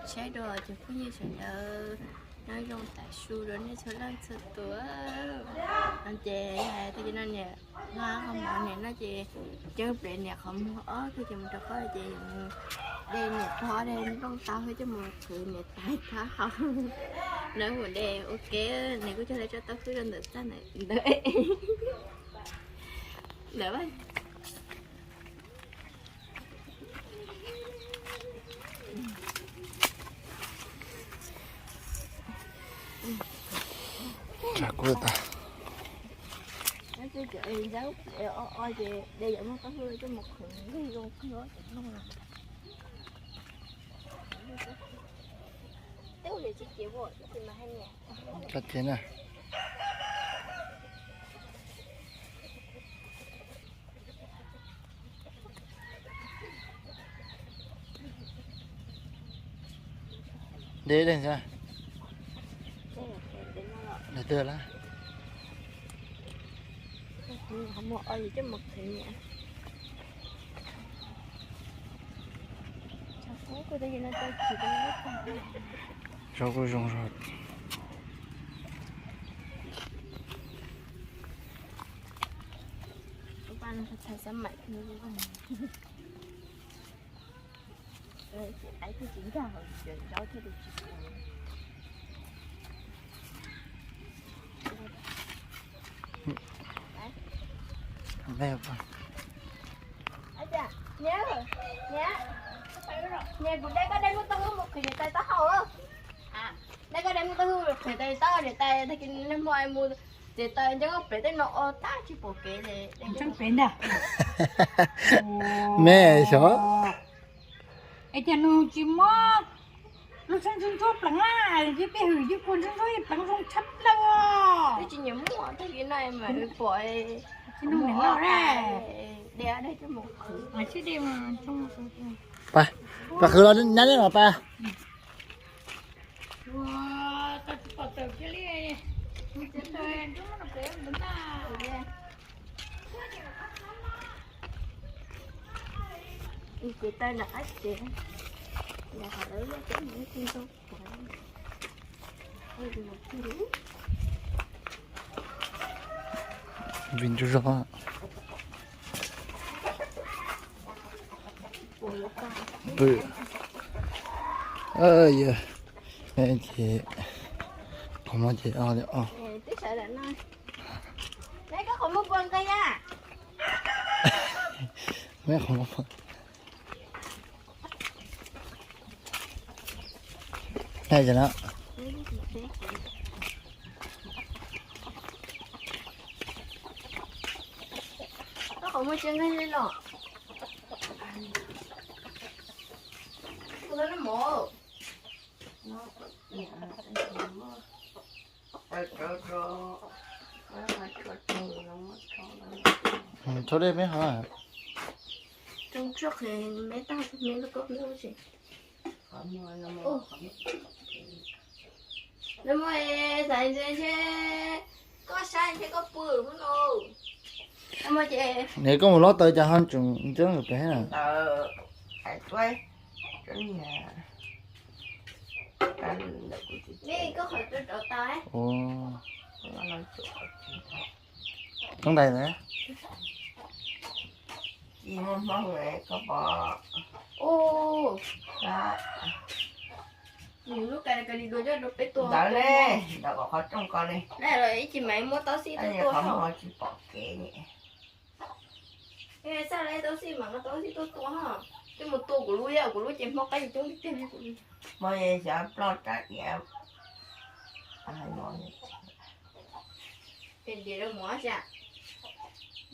Saib dua cov phooj ywg sawv daws, nyob zoo tav su rau nej txhua leej txhua tus. No ces hais tias no niam, no qhov mov niam no ces coj pliav niam qhov muag ob tug ces mus rau qhov ces de niam pog de nplooj tau coj mus qhwv niam tais thab hau. Lawv mus de ua ke, nws kuj coj lawv tso tau khwb rau ntawm txaj ntawm ntawd. Ntawd. Tsam kuv tas. Cov ces na. Deb deb xwb. Deb twg lawm. Zaub kuj zoo zog. Niam, kuv de koj de muaj taub hwb mus qhwv niam tais taub hau. De koj de muaj taub hwb qhwv niam tais taub hau, niam tais tag kis nag hmo mus txiav taws nco koj plev tej no o tag tsis pom kev li. Tseeb pem ntag. Me xyov. Es cas nws tsis muab lub tsheb ntsuab ntsuab pleev na, yog peb hwm yus kua ntsuab ntsuab ib pleev zoo tshaj plaws os. Twb tsis nyiam muaj tag kis no mas pom tsis nug niam loj na. Pab, pab qhwv los nyab neb los pab. Vim ntsuag zog. Pw. Yog ces qhov no ces o, me qhov no. Nqaij no. Koj qhov muag tsis nqaij li los. Kuv no mov. Thaub dej peb hov. Tsuag qhwv me tag me lub koj lub tsis. Nws muaj xav ntshe koj saib ntshe koj pw no. Nws koj mus lob taws cas ho tseem ntseeb pem na. Toob ntais na. Ntawd ne, ntawd kom qhov rooj ko li. Ib chim mas muab tau xij tuaj tuaj. Tsis pom kev. Xaj li tau xij mas tau xij tuaj tuaj. Twb mus tua kuv lub, kuv lub ces hmob qaib coob tiag tiag li kuv. Hmo xyov ploj rab diav.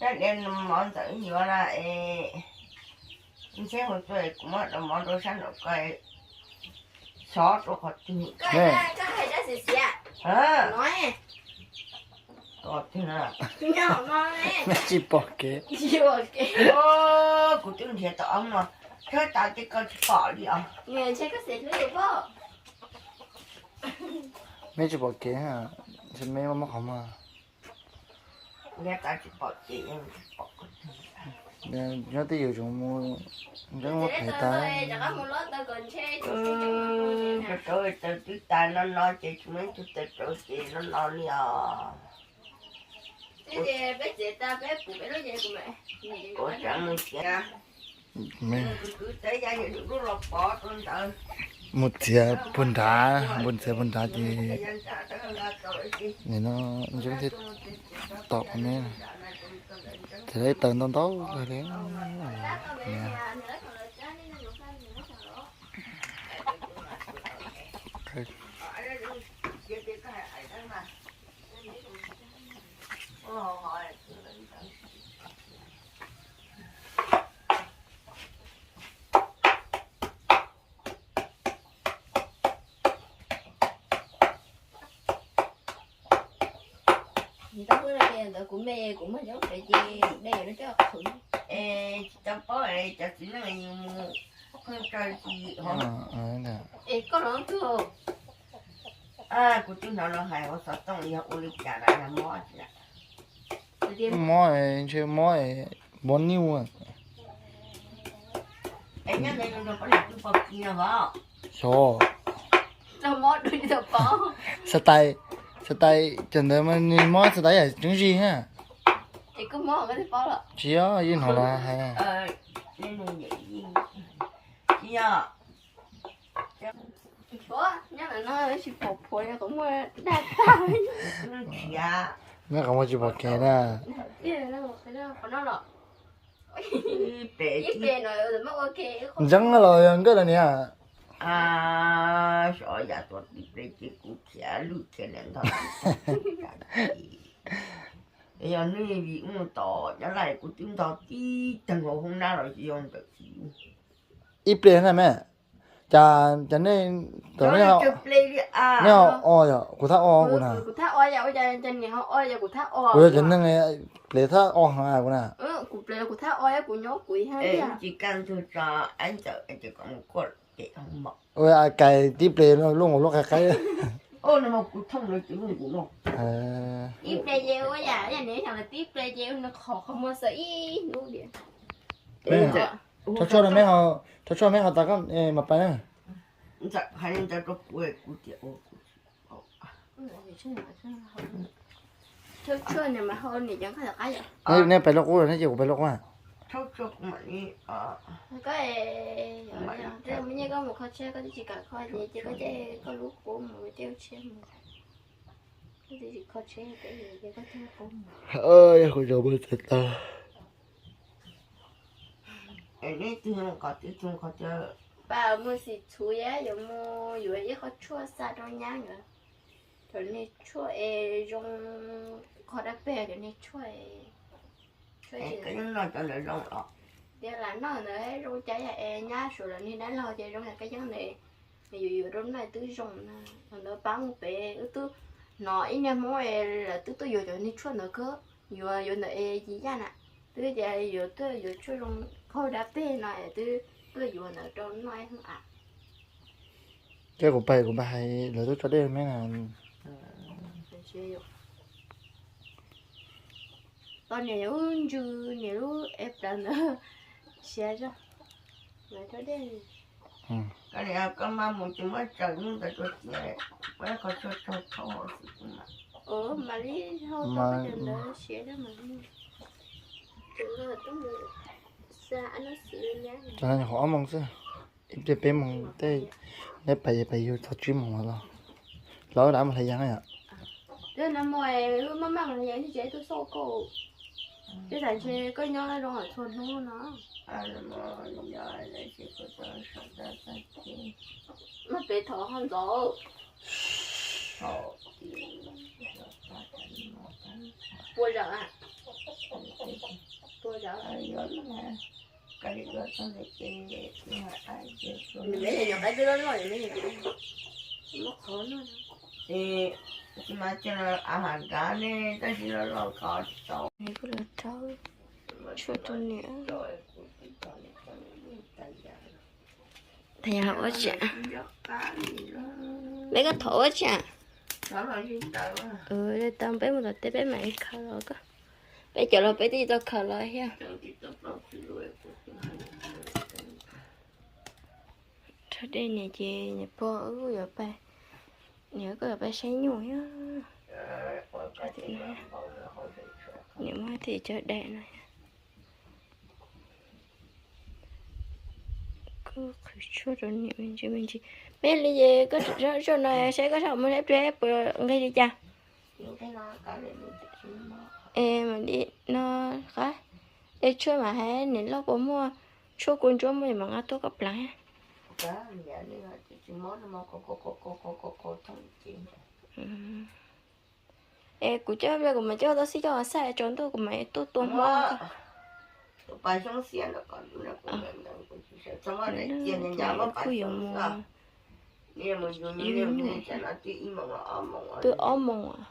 Rab diav mov ntxawm yuav na es, ntshe hu tuaj kuv muab rau mov rau sab nraum ko, xyov rau qhov twg. Tsis pom kev. Kuv twb nrhiav tau ob no, tshawb tas ces koj tsis pom li os. Me tsis pom kev, ntshe me muab qhov muag. Nrhiav tas tsis pom ces tsis pom. Nyob twj ywm tseem mus nkeeb muab phem tas. Rau rau twb tas no no ces tsis muaj ib tug tawm rau ces no no li os. Ua tsav mus thiab. Mus txiav puag nrad, mus txiav puag nrad ces nim no ntseeb thiaj tom me. Txiav tau ib taw ntau ntau kawg li. Tau pw no ces ntawd kuv me kuv muag coob pem ces de no coj qhwv. Es tsis tau paub es cov txiv neej yus mus pheej raws tsis. Es koj los twg? Kuv twb hnov lawv hais hauv xov tooj yog ua li cas lawm yog mob. Mob ntshe mob, mob niu. Xyov. Xatais, xatais cov ntawd mas nws mob xatais yam tseeb zis na. Tsis yog, yeej hnov lawv hais. Nyob qhov muag tsis pom kev na. Ntseeb los yog nkawj los niam? Yog nej vim mus tom nyob lawm kuv twb ntog tib teg hauv hoob nab los tsis yog ntawm txiv. Ib pliag na me, cas cas nej, nej ho o yom, kuv thab o kuv na. Kuv yog cov neeg ple thab o heev kuv na. Ua kais tib ple luaj nkaus lub qai qaib. Ib ple ces ua yam yam niam xyoo tib ple ces ua nws qhov qhov muag xav ib hnub diam. Thaub tshuaj no, thaub tshuaj meb ho tas koj mas pais na. Nej pais loj qub los nej cia kuv pais loj qub. Koj, koj mus nyiaj koj mus kho tsheb koj twb tsis kam kho ces cia koj caij koj lub qub mus caij lub tsheb mus. Koj twb tsis kho tsheb ces koj caij lub qub mus. Yog kuv zaum mus txog tag. Pab mus xim txhuv yuav mus yuav ib qho tshuaj xa rau nyab nkawd. Cov niag tshuaj es zoo qhov dab peg cov niag tshuaj. Tias lam noj ntawd zoo cas yam es nyab suav lawv niag dab laug ces zoo yam kab yeeb ntawd, nws yuav yuav rau noj twb zoo na. Thaum ntawd pab mus pem wb twb hnov ib niag Hmoob es lawv twb tuaj yuav cov niag tshuaj ntawd kawg, yuav yuav ntawm es Yis Yaj na, twb tias yuav tuaj yuav tshuaj zoo qhov dab peg no es twb tuaj yuav ntawd rau noj ib hnub av. Ces kuv pais kuv pais hais lawv twb tso dej me na. Tau niam lub ntsws niam lub es plaws ntawd siav zog. Lawv tso dej. Koj mas mus ces muab tsaws hnub ntawd rau tias, pab qhov tshuaj tsaug thaub hauv xwb mas. Mam li hau tau cov ntawd siav zog mas. Cov no nyuam qhuav ob moos xwb, ib pliag peb moos tej, neb pais pais yug txog tsib moos los los. Los dab mus hlais yas na yom. Maj maj hlais yas tsis tsev tuaj xauj koj. Tej zaum ntshe koj nyob zoo txhua hnub no. Maj pem thov ho ntxov. Pua zawm a? Pua zawm. Nws me nyuam qaib twb loj loj, nws me nyuam muab qhov no. Tsis mas cia a has nrad ne, tab sis loj loj ko tsis tau. Kuv los rau tshuaj rau niam. Thov ua tsi? Peb koj thov ua tsi? Tau peb mus tom teb peb mam li khaws los koj. Peb cov los peb twb tsis tau khaws los thiab. Rau dej niam ces niam pog wb yuav pab, niam koj yuav pab saib nyuj thiab. Niam muab tim cov daim no. Koj qhwv tshuaj rau niam me ntsis me ntsis. Peb li ces koj zoj no saib koj sab muag saib pliag puas nqig li cas. Es mam li no qab, es tshuaj mas hais niam loj puas muaj, tshuaj kua ntsuab muaj es mam nqa tuaj koj pleev. Es kuv coj pliag kuv mam coj tau xib coj xaj tsaus ntuj kuv mam tuaj tua hmo. Kuj yuav mus, twb ob moos.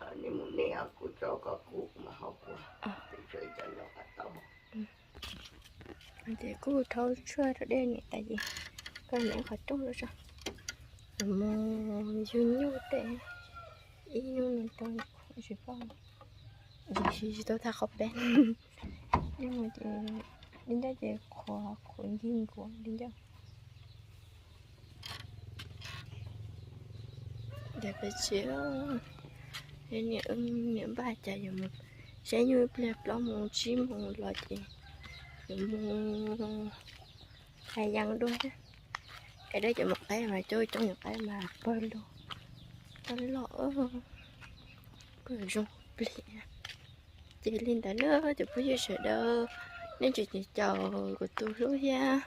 Ces kuj rhaub tshuaj rau dej niam tas ces koj niam qhov rooj lawm tso. Mus yug nyuj tej, ib hnub no tau tsis paub, tsis tau tag qhov peb. Nyuj ces li ncauj ces qhuav qhuav ncig nkuav li ncauj. Ces peb tsis, niam, niam npaj cas yuav mus saib nyuj ib pliag plaub moos tsib moos los ces yuav mus hais yas dua thiab. Es dab cov maum qaib mas coob coob, nyuam qaib mas pawg lug, pawg lug, pawg zoo plig. Ces li ntawd na cov phooj ywg sawv daws, nej tseem caum kuv tus hlub thiab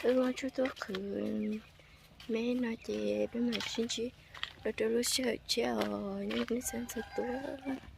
wb muab tshuaj tuaj qhwv me no ces peb mam sib ntsib dua rau lub sij hawm tshiab os, nyob zoo nej txhua leej txhua tus.